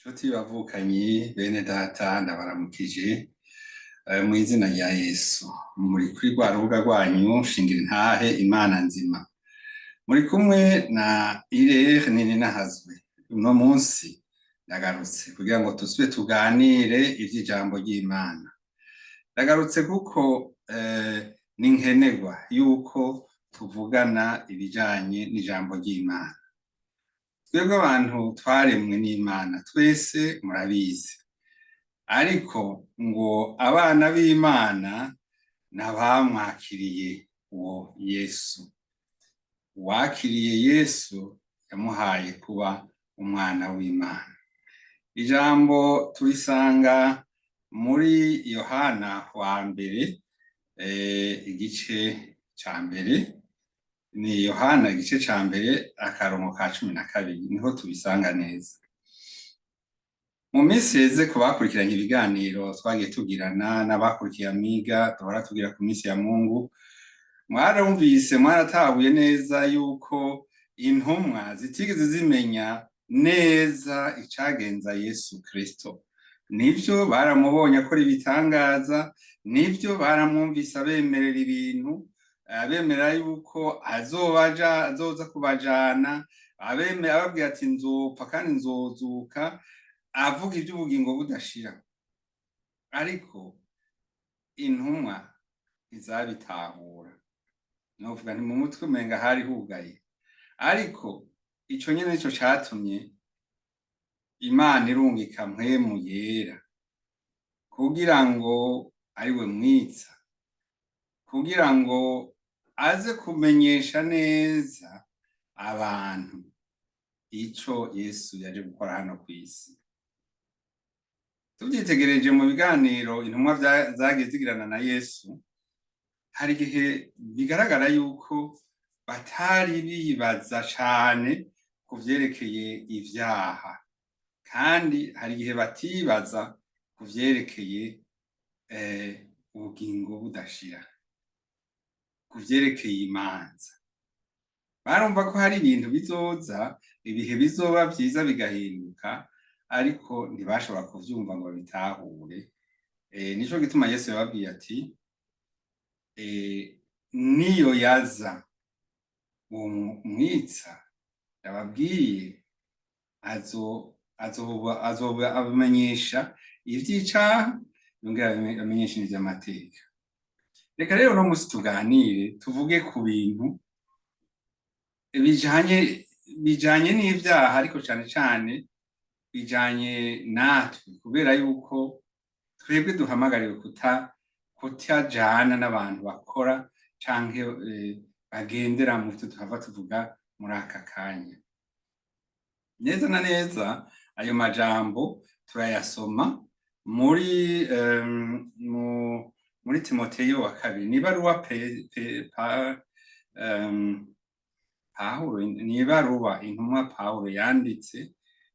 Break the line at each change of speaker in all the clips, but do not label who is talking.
Nshuti bavukanyi, bene data, ndabaramukije mw'izina rya Yesu. Muri kuri rwa rubuga rwanyu Shingira Intahe Imana Nzima. Muri kumwe na Irere Nininahazwe. Uno munsi ndagarutse kugira ngo tusubire tuganire ivy'ijambo ry'Imana. Ndagarutse kuko ni nkenerwa yuko tuvugana ibijanye n'ijambo ry'Imana. Twebwe abantu twaremwe n'Imana twese murabizi, ariko ngo abana b'Imana n'abamwakiriye uwo Yesu. Uwakiriye Yesu yamuhaye kuba umwana w'Imana. Ijambo turisanga muri Yohana wa mbere, igice ca mbere. Ni Yohana igice ca mbere, akarongo ka 12, niho tubisanga neza. Mu minsi iheze, ku bakurikiranye ibiganiro twagiye tugirana n'abakurikiye Amiga duhora tugira ku minsi ya Mungu, mwarumvise, mwaratahuye neza yuko intumwa zitigeze zimenya neza icagenza Yesu Kristo. Nivyo, baramubonye akora ibitangaza, nivyo, baramwumvise abemerera ibintu, abemera yuko azobaja, azoza kubajana, ababwira ati: "Nzopfa kandi nzozuka", avuga ivy'ubugingo budashira. Ariko intumwa ntizabitahura, novuga nti mu mutwe umenga hari hugaye. Ariko ico nyene nico catumye Imana irungika Mpwemu Yera, kugira ngo ariwe mwitsa, kugira ngo aze kumenyesha neza abantu ico Yesu yaje gukora hano kw'isi. Tuvyitegereje mu biganiro intumwa zagiye zigirana na Yesu, hari igihe bigaragara yuko batari bibaza cane ku vyerekeye ivyaha, kandi hari igihe batibaza ku vyerekeye ubugingo budashira, ku vyerekeye imanza. Barumva ko hari ibintu bizoza, ibihe bizoba vyiza bigahinduka, ariko ntibashobora kuvyumva ngo babitahure. Nico gituma Yesu yababwiye ati: "Niyo yaza uwo mwitsa yababwiye, azoba abamenyesha ivy'icaha, yongera abamenyesha n'ivy'amateka." Reka rero uno musi tuganire, tuvuge ku bintu bijanye n'ivyaha, ariko cane cane bijanye natwe, kubera yuko twebwe duhamagariwe kutajana n'abantu bakora canke bagendera mu vyo tuhava tuvuga muri aka kanya. Neza na neza ayo majambo turayasoma muri Timoteyo wa kabiri, ni ibaruwa Pawulo, ni ibaruwa intumwa Pawulo yanditse,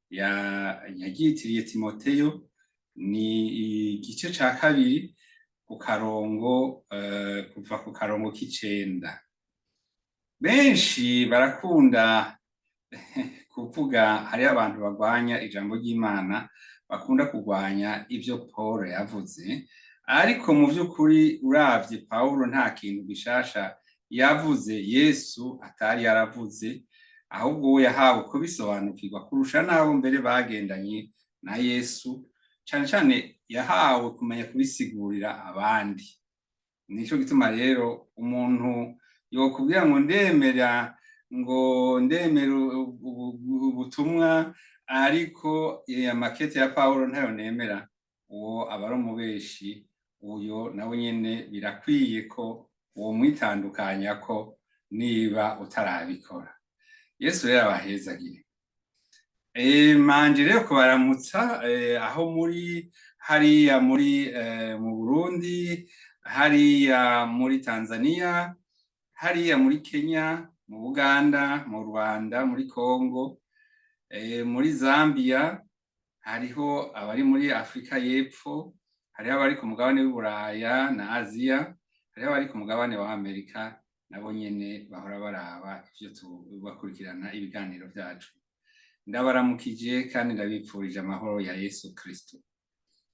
yaryitiriye Timoteyo. Ni igice ca kabiri, ku karongo kuva ku karongo k'icenda. Benshi barakunda kuvuga, hariho abantu bagwanya ijambo ry'Imana, bakunda kugwanya ivyo Paul yavuze, ariko mu vy'ukuri uravye Pawulo nta kintu gishasha yavuze Yesu atari yaravuze, ahubwo we yahawe kubisobanukirwa kurusha n'abo mbere bagendanye na Yesu. Cane cane yahawe kumenya kubisigurira abandi. Nico gituma rero umuntu yokubwira ngo ndemera, ngo ndemera ubutumwa, ariko amakete ya Pawulo ntayo nemera, uwo aba ari umubeshi. Uyo nawe nyene birakwiye ko uwo mwitandukanya ko niba utarabikora. Yesu rero abahezagire. Manje rero kubaramutsa aho muri hariya muri mu Burundi, hariya muri Tanzania, hariya muri Kenya, mu Buganda, mu Rwanda, muri Congo, muri Zambia, hariho abari muri Afrika y'Epfo, hariho abari ku mugabane w'Uburaya na Aziya, hariho abari ku mugabane wa Amerika, nabo nyene bahora baraba ivyo, bakurikirana ibiganiro vyacu. Ndabaramukije kandi ndabipfurije amahoro ya Yesu Kristo.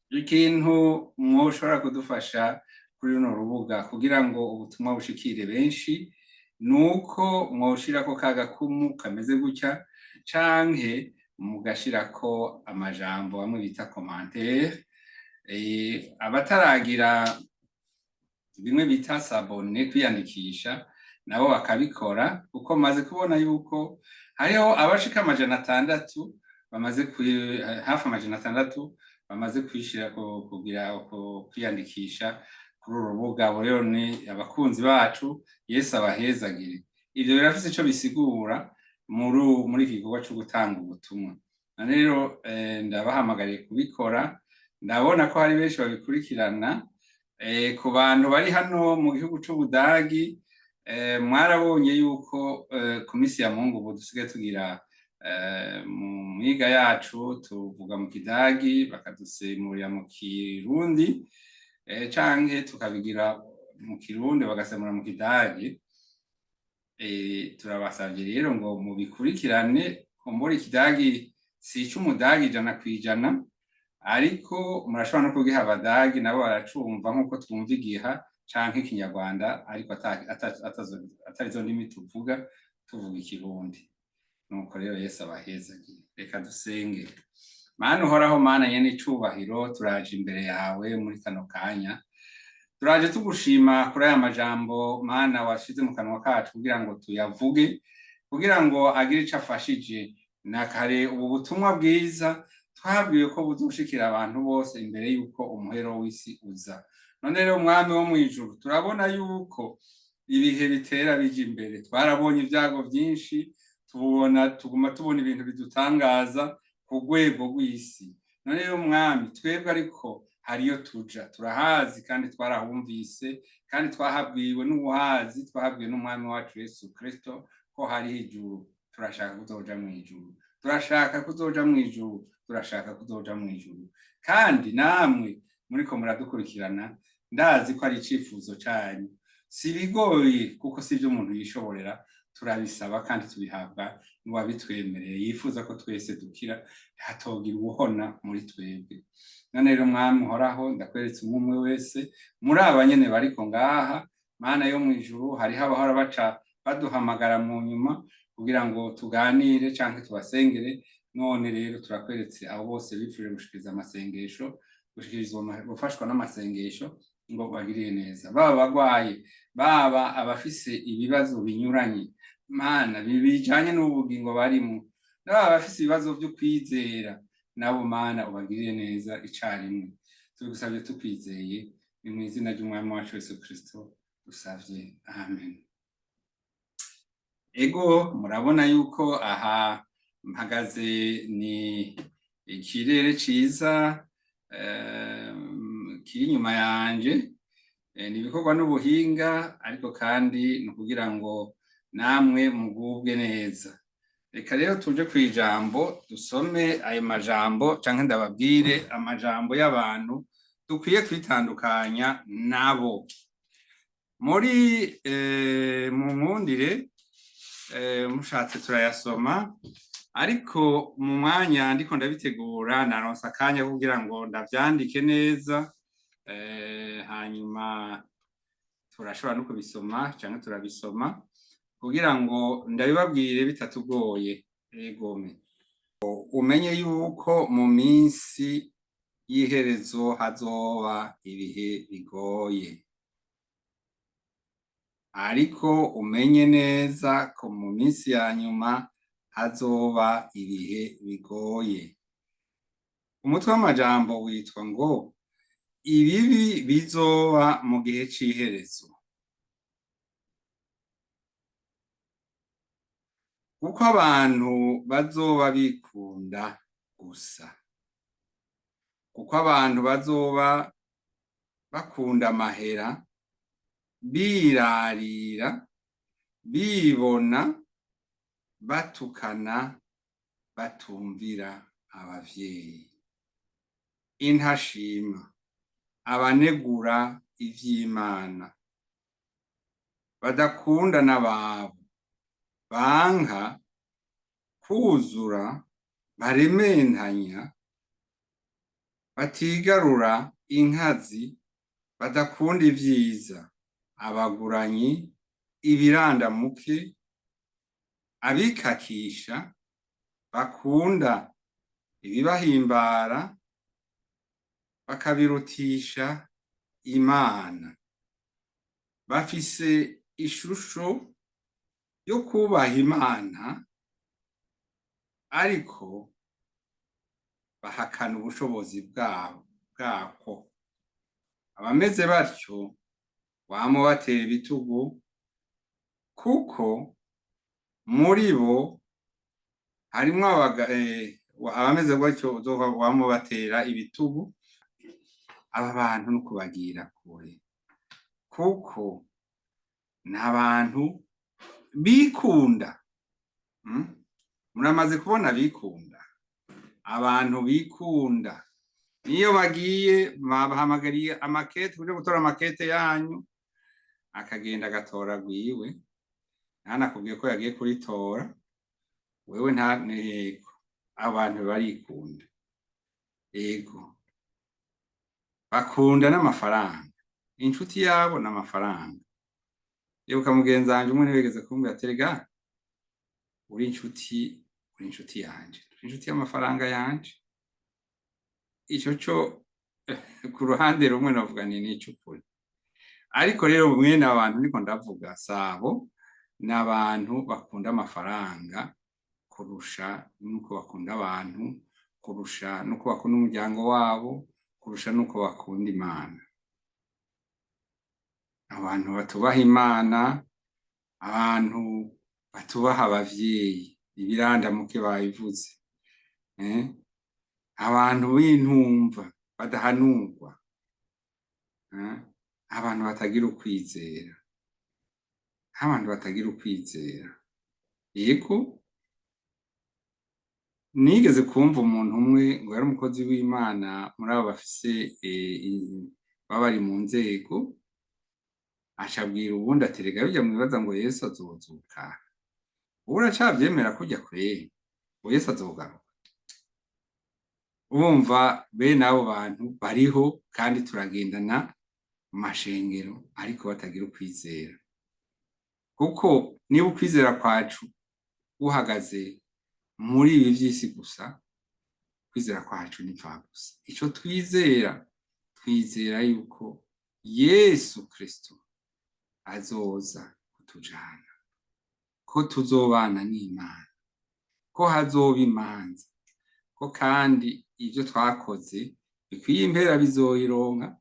Ikintu mwoshobora kudufasha kuri runo rubuga kugira ngo ubutumwa bushikire benshi, nuko mwoshirako ka gakumu kameze gutya, canke mugashirako amajambo amwe bita commentaire. Abataragira bimwe bita s'abonner, kwiyandikisha, nabo bakabikora, kuko maze kubona yuko hariho abashika 600 bamaze, hafi 600 bamaze kwishira kugira kwiyandikisha kuri uru rubuga. Abo rero ni abakunzi bacu, Yesu abahezagire. Ivyo birafise ico bisigura muri iki gikorwa co gutanga ubutumwa. Rero ndabahamagariye kubikora. Ndabona ko hari benshi babikurikirana. Ku bantu bari hano mu gihugu c'Ubudagi, mwarabonye yuko ku misi ya Mungu ubu dusigaye tugira mu mwiga yacu tuvuga mu Kidagi, bakadusemurira mu Kirundi, canke tukabigira mu Kirundi bagasemura mu Kidagi. Turabasavye rero ngo mubikurikirane. Kumbura Ikidagi si ic'Umudagi 100%, ariko murashobora no kugiha Abadagi, nabo baracumva nk'uko twumva igiha canke Ikinyarwanda, ariko atari zo ndimi tuvuga, tuvuga Ikirundi. Nuko rero Yesu abahezagire. Reka dusenge. Mana uhoraho, Mana nyene icubahiro, turaje imbere yawe muri kano kanya, turaje tugushima kuri aya majambo, Mana, washize mu kanwa kacu kugira ngo tuyavuge, kugira ngo agire ico afashije. Na kare ubu butumwa bwiza twabwiwe ko buzoshikira abantu bose imbere yuko umuhero w'isi uza. None rero, Mwami wo mw'ijuru, turabona yuko ibihe bitera bija imbere. Twarabonye ibyago vyinshi, tubona tuguma tubona ibintu bidutangaza ku rwego rw'isi. None rero, Mwami, twebwe ariko hariyo tuja turahazi, kandi twarahumvise, kandi twahabwiwe n'ubuhazi, twahabwiwe n'Umwami wacu Yesu Kristo ko hariho ijuru. Turashaka kuzoja mw'ijuru, turashaka kuzoja mw'ijuru, turashaka kuzoja mw'ijuru. Kandi namwe muriko muradukurikirana, ndazi ko ari icifuzo canyu. Si bigoye, kuko si ivyo umuntu yishoborera, turabisaba kandi tubihabwa n'uwabitwemereye, yifuza ko twese dukira, hatogira uwuhona muri twebwe. None rero, Mwami uhoraho, ndakweretse umwe umwe wese muri aba nyene bariko ngaha. Mana yo mw'ijuru, hariho abahora baca baduhamagara mu nyuma kugira ngo tuganire canke tubasengere. None rero turakweretse abo bose bipfuje gushikiriza amasengesho, gushikirizwa, gufashwa n'amasengesho ngo bagirire neza, baba abagwaye, baba abafise ibibazo binyuranye, Mana, bijanye n'ubugingo barimwo, n'ababa bafise ibibazo vyo kwizera, nabo, Mana, ubagirire neza icarimwe. Tubigusavye tukwizeye, ni mu izina ry'Umwami wacu Yesu Kristo dusavye, amen. Ego, murabona yuko aha mpagaze ni ikirere ciza kiri inyuma yanje. Ni ibikorwa n'ubuhinga, ariko kandi ni ukugira ngo namwe mugubwe neza. Reka rero tuje kw'ijambo, dusome ayo majambo canke ndababwire amajambo y'abantu dukwiye kwitandukanya nabo. Muri mu nkundire, mushatse turayasoma, ariko mu mwanya ndiko ndabitegura naronse akanya kugira ngo ndavyandike neza, hanyuma turashobora no kubisoma canke turabisoma kugira ngo ndabibabwire bitatugoye. Egome, umenye yuko mu minsi y'iherezo hazoba ibihe bigoye, ariko umenye neza ko mu minsi ya nyuma hazoba ibihe bigoye. Umutwe w'amajambo witwa ngo ibibi bizoba mu gihe c'iherezo. Kuko abantu bazoba bikunda gusa, kuko abantu bazoba bakunda amahera, birarira, bibona, batukana, batumvira abavyeyi, intashima, abanegura ivy'Imana, badakunda n'ababo, banka kwuzura. Barementanya, batigarura, inkazi, badakunda ivyiza, abaguranyi, ibirandamuke, abikakisha, bakunda ibibahimbara bakabirutisha Imana, bafise ishusho yo kubaha Imana, ariko bahakana ubushobozi bwabo bwako. Abameze batyo wama ubatera ibitugu, kuko muri bo harimwo abameze batyo wama ubatera ibitugu. Aba bantu no kubagira kure, kuko ni abantu bikunda. Muramaze kubona bikunda, abantu bikunda. Niyo bagiye babahamagariye amakete kuja gutora amakete yanyu, akagenda agatora gwiwe, ntanakubwiye ko yagiye kuritora wewe. Nta ntego, abantu barikunda. Ego, bakunda n'amafaranga, inshuti yabo n'amafaranga. Ibuka mugenzi wanje umwe ntibigeze kumbwira ati: "Erega uri inshuti yanje, uri inshuti y'amafaranga yanje." Ico co ku ruhande rumwe novuga ni nic'ukuri, ariko rero mwene abo bantu niko ndavuga sabo, ni abantu bakunda amafaranga kurusha nuko bakunda abantu, kurusha nuko bakunda umuryango wabo, kurusha nuko bakunda Imana. Abantu batubaha Imana, abantu batubaha abavyeyi, ibirandamuke babivuze, abantu b'intumva badahanurwa, abantu batagira ukwizera, abantu batagira ukwizera. Yego, nigeze kumva umuntu umwe ngo yari umukozi w'Imana muri abo bafise baba bari mu nzego, aca abwira uwundi ati: "Erega birya mwibaza ngo Yesu azozuka, wowe uracavyemera kurya kweri ngo Yesu azogaruka?" Urumva bene abo bantu bariho, kandi turagendana mu mashengero, ariko batagira ukwizera. Kuko niba ukwizera kwacu guhagaze muri ibi vy'isi gusa, kwizera kwacu ni gusa. Ico twizera, twizera yuko Yesu Kristo azoza kutujana, ko tuzobana n'Imana, ko hazoba imanza, ko kandi ivyo twakoze bikwiye impera bizoyironka,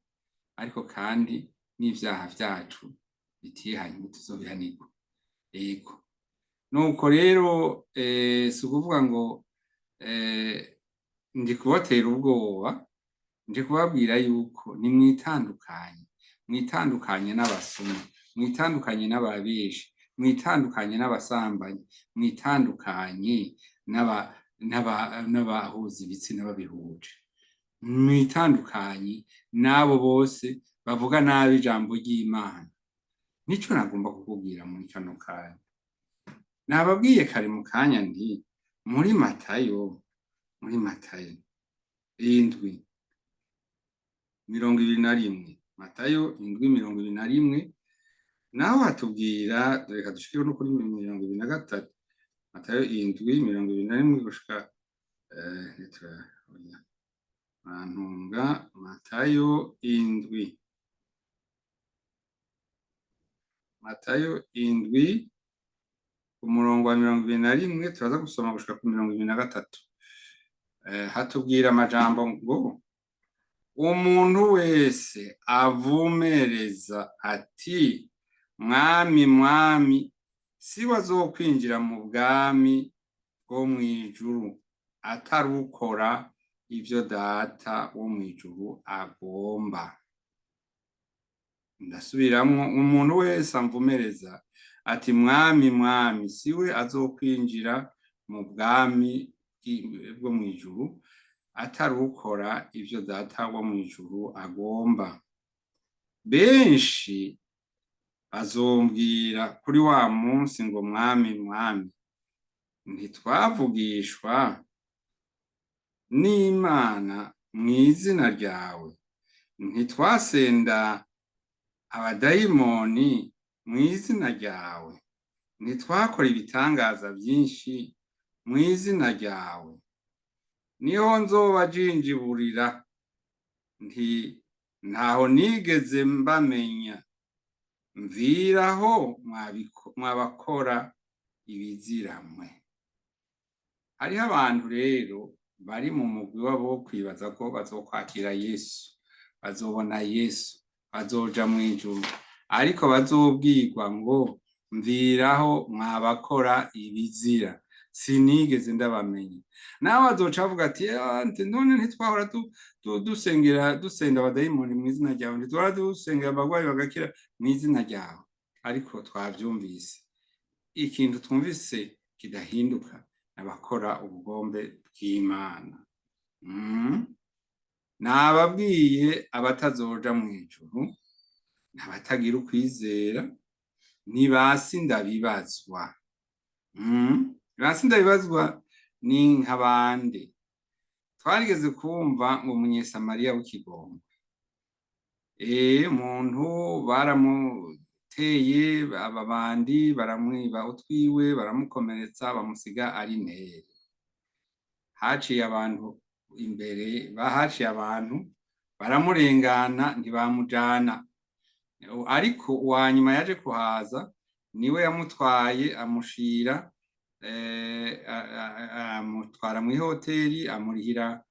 ariko kandi n'ivyaha vyacu bitihanye tuzobihanirwa. Yego, nuko rero si ukuvuga ngo ndi kubatera ubwoba, ndi kubabwira yuko nimwitandukanye, mwitandukanye n'abasuma, mwitandukanye n'ababeshi, mwitandukanye n'abasambanyi, mwitandukanye n'abahuza ibitsina babihuje, mwitandukanye n'abo bose bavuga nabi ijambo ry'Imana. Nico nagomba kukubwira muri kano kanya. Nababwiye kare mu kanya nti muri Matayo 7:21, Matayo 7:21, naho hatubwira, reka dushikeho no kuri 23, Matayo 7:21 gushika bantunga, Matayo 7, Matayo 7 ku murongo wa 21, turaza gusoma gushika ku 23. Hatubwira amajambo ngo: "Umuntu wese avumereza ati: 'Mwami, Mwami,' siwe azokwinjira mu bwami bwo mw'ijuru, atarukora ivyo Data wo mw'ijuru agomba." Ndasubiramwo: "Umuntu wese amvumereza ati: 'Mwami, Mwami,' siwe azokwinjira mu bwami bwo mw'ijuru, atarukora ivyo Data wo mw'ijuru agomba. Benshi bazombwira kuri wa munsi ngo: 'Mwami, Mwami, ntitwavugishwa n'Imana mw'izina ryawe, ntitwasenda abadayimoni mw'izina ryawe, ntitwakora ibitangaza vyinshi mw'izina ryawe? Niho nzobajinjiburira nti: Ntaho nigeze mbamenya, mviraho mwabakora ibiziramwe. Hariho abantu rero bari mu mugwi wabo kwibaza ko bazokwakira Yesu, bazobona Yesu, bazoja mw'ijuru, ariko bazobwirwa ngo: Mviraho mwabakora ibizira, sinigeze ndabamenya. Nawe azoca avuga ati: None ntitwahora dusengera, dusenda abadayimoni mw'izina ryawe? Ntitwahora dusengera abagwayi bagakira mw'izina ryawe? Ariko twavyumvise, ikintu twumvise kidahinduka, abakora ubugombe bw'Imana. Nababwiye abatazoja mw'ijuru, abatagira ukwizera, ntibasi ndabibazwa. Basi ndabibazwa ni nk'abande? Twarigeze kumva ngo umunyesamariya w'ikigongwe, umuntu baramuteye ababandi, baramwiba utwiwe, baramukomeretsa, bamusiga ari ntere. Haciye abantu imbere, bahaciye abantu baramurengana, ntibamujana. Ariko uwanyuma yaje kuhaza niwe yamutwaye, amushira, amutwara mw'ihoteli, amurihira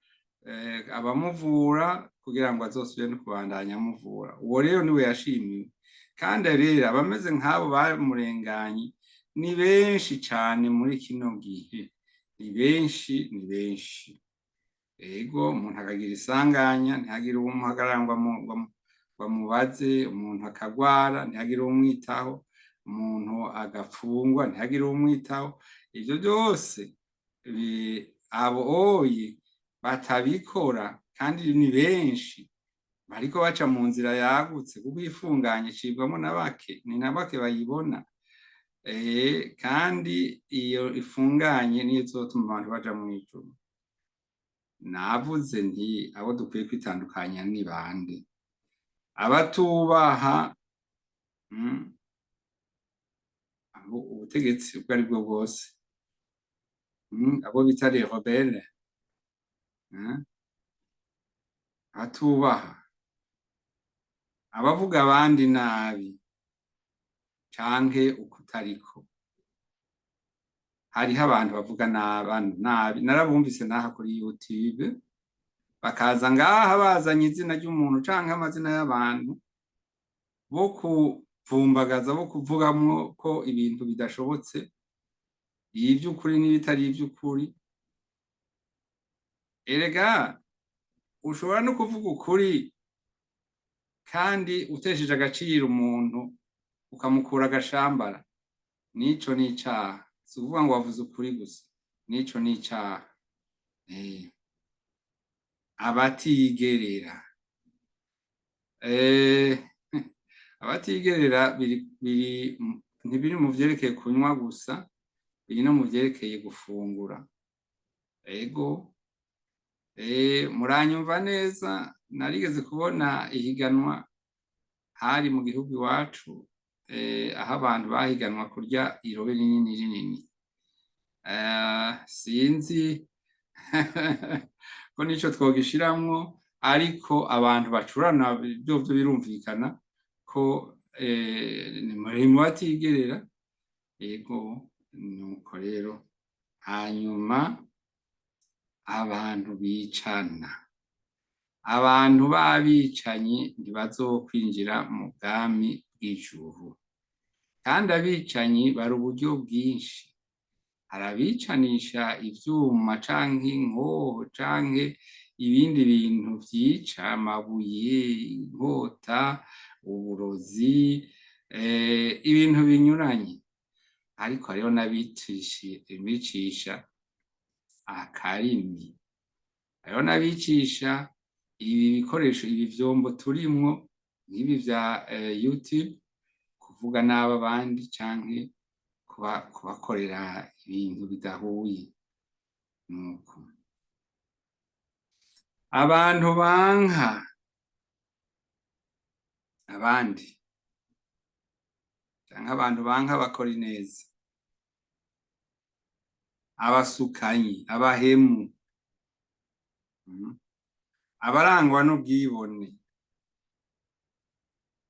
abamuvura kugira ngo azosubire no kubandanya amuvura. Uwo rero niwe yashimiwe. Kandi rero abameze nk'abo bamurenganye ni benshi cane muri kino gihe, ni benshi, ni benshi. Ego, umuntu akagira isanganya, ntihagire uwumuhagarara ngo amubaze. Umuntu akagwara, ntihagire uwumwitaho. Umuntu agafungwa, ntihagire uwumwitaho. Ivyo byose, abo oye batabikora, kandi ni benshi bariko baca mu nzira yagutse, kuko ifunganye icibwamo na bake, ni na bake bayibona. Kandi iyo ifunganye niyo izotuma abantu baja mw'ijuru. Navuze nti abo dukwiye kwitandukanya ni bande? Abatubaha ubutegetsi ubwo ari bwo bwose, abo bita les rebelles, abatubaha, abavuga abandi nabi canke ukutariko. Hariho abantu bavuga n'abantu nabi, narabumvise naha kuri YouTube, bakaza ngaha bazanye izina ry'umuntu canke amazina y'abantu bo kuvumbagaza, bo kuvugamwo ko ibintu bidashobotse, ivy'ukuri n'ibitari ivy'ukuri. Erega ushobora no kuvuga ukuri kandi utesheje agaciro umuntu, ukamukura agashambara. Nico ni icaha. Si ukuvuga ngo wavuze ukuri gusa, nico ni icaha. Abatigerera, abatigerera biri ntibiri mu vyerekeye kunywa gusa, biri no mu vyerekeye gufungura. Ego, muranyumva neza. Narigeze kubona ihiganwa hari mu gihugu iwacu, aho abantu bahiganwa kurya irobe rinini rinini. Sinzi ko nico twogishiramwo, ariko abantu bacurana vyovyo birumvikana ko ni mu batigerera. Ego, nuko rero. Hanyuma abantu bicana, abantu b'abicanyi ntibazokwinjira mu bwami bw'ijuru. Kandi abicanyi bari uburyo bwinshi. Hari abicanisha ivyuma canke inkoho canke ibindi bintu vyica, amabuye, inkota, uburozi, ibintu binyuranye. Ariko hariho n'abicisha akarimi, hariho n'abicisha ibi bikoresho, ibi vyombo turimwo nk'ibi vya YouTube, kuvuga nabi abandi canke kubakorera ibintu bidahuye. Nuko Abantu banka abandi canke abantu banka bakora ineza, abasukanyi, abahemu, abarangwa n'ubwibone,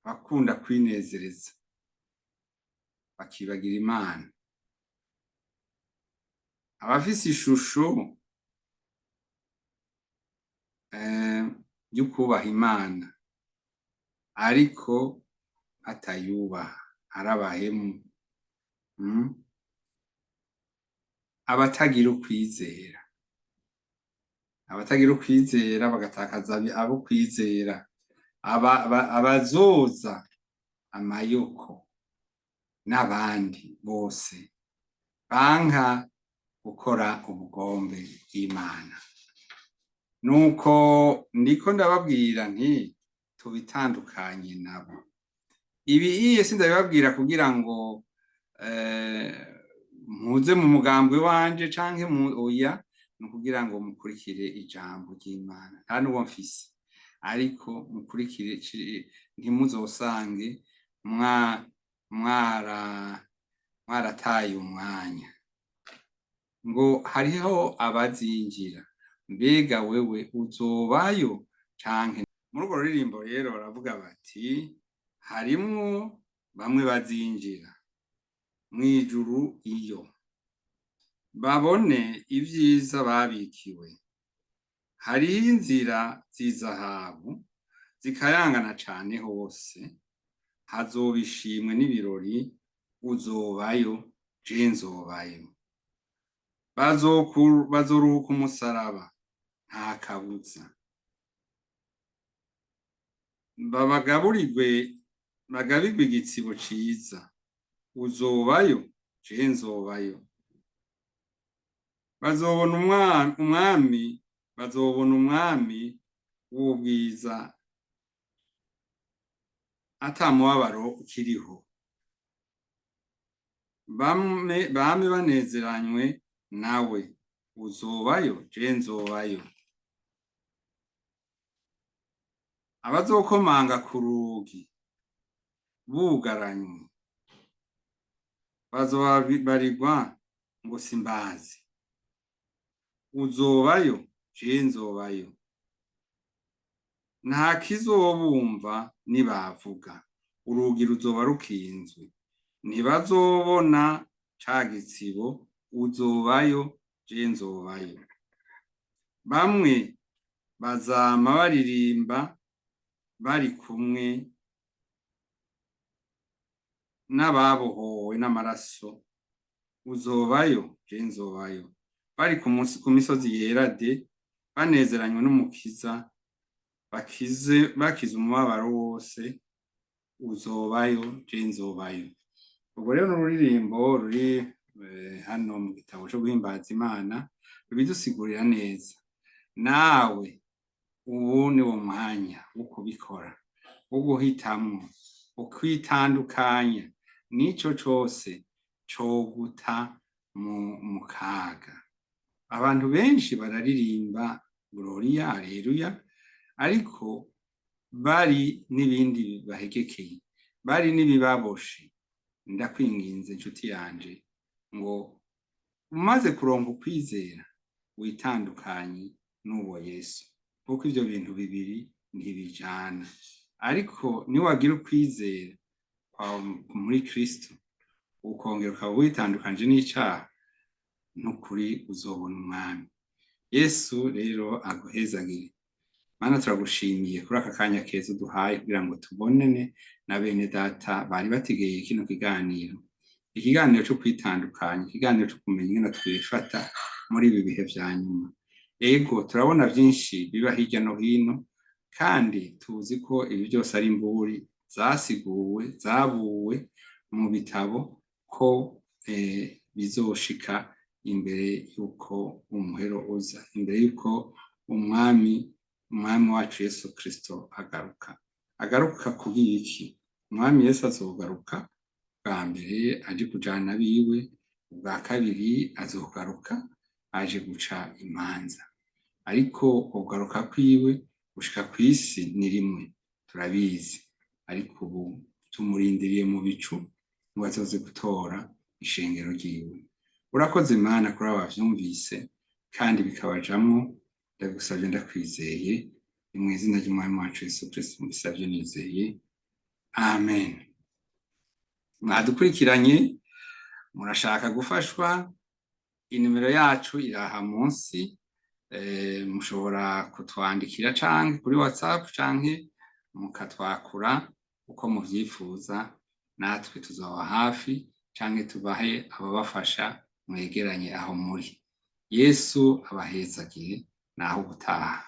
bakunda kwinezereza bakibagira Imana, abafise ishusho yo kubaha Imana ariko batayubaha, ari abahemu, abatagira ukwizera, abatagira ukwizera bagatakaza abo kwizera, abazoza amayoko n'abandi bose banka gukora ubugombe bw'Imana. Nuko ndiko ndababwira nti tubitandukanye nabo. Ibi iye sindabibabwira kugira ngo muze mu mugambwe wanje canke mu oya, ni ukugira ngo mukurikire ijambo ry'Imana. Nta n'uwo mfise, ariko mukurikire, ntimuzosange mwarataye umwanya. Ngo hariho abazinjira, mbega wewe uzobayo canke? Muri urwo ruririmbo rero baravuga bati harimwo bamwe bazinjira mw'ijuru iyo babone ivyiza babikiwe, hariho inzira z'izahabu zikayangana cane hose, hazoba ishimwe n'ibirori, uzobayo, je nzobayo. Bazoruhuka umusaraba nta kabuza, babagaburirwe, bagabirwe igitsibo ciza, uzobayo, je nzobayo. Bazobona umwami, bazobona umwami w'ubwiza ata mubabaro ukiriho, bame banezeranywe nawe, uzobayo, je nzobayo. Abazokomanga ku rugi bugaranywe bazobabarirwa ngo simbazi, uzobayo, je nzobayo. Nta kizobumva nibavuga, urugi ruzoba rukinzwe, ntibazobona ca gitsibo, uzobayo, je nzobayo. Bamwe bazama baririmba bari kumwe n'ababohowe n'amaraso, uzobayo, je nzobayo. Bari ku misozi yera de, banezeranywe n'Umukiza, bakize umubabaro wose, uzobayo, je nzobayo. Ubwo rero n'ururirimbo ruri hano mu gitabo co guhimbaza Imana, rubidusigurira neza. Nawe ubu ni wo mwanya wo kubikora, wo guhitamwo, ukwitandukanya n'ico cose coguta mu kaga. Abantu benshi bararirimba Gloria, Alleluia, ariko bari n'ibindi bahegekeye, bari n'ibibaboshe. Ndakwinginze nshuti yanje ngo umaze kuronka ukwizera witandukanye n'uwo Yesu, kuko ivyo bintu bibiri ntibijana. Ariko niwagira ukwizera muri Kristo, ukongera ukaba witandukanyije n'icaha, n'ukuri uzobona umwami Yesu. Rero aguhezagire. Mana, turagushimiye kuri aka kanya keza uduhaye kugira ngo tubonene na bene data bari bategeye kino kiganiro, ikiganiro co kwitandukanya, ikiganiro co kumenya ingene twifata muri ibi bihe vya nyuma. Ego, turabona vyinshi biba hirya no hino, kandi tuzi ko ibi byose ari imburi zasiguwe, zabuwe mu bitabo ko bizoshika imbere y'uko umuhero uza, imbere y'uko umwami wacu Yesu Kristo agaruka. Agaruka kugira iki? Umwami Yesu azogaruka bwa mbere aje kujana abiwe, ubwa kabiri azogaruka aje guca imanza. Ariko ukugaruka kwiwe gushika kw'isi ni rimwe, turabizi. Ariko ubu tumurindiriye mu bicu ngo azoze gutora ishengero ryiwe. Urakoze Mana kuri abo bavyumvise kandi bikabajamwo. Ndagusavye, ndakwizeye, ni mw'izina ry'Umwami wacu Yesu Kristo mbisavye nizeye, amen. Mwadukurikiranye, murashaka gufashwa, inimero yacu iraha munsi. Mushobora kutwandikira canke kuri WhatsApp canke mukatwakura uko muvyifuza, natwe tuzoba hafi canke tubahe ababafasha mwegeranye aho muri. Yesu abahezagire, naho ubutaha.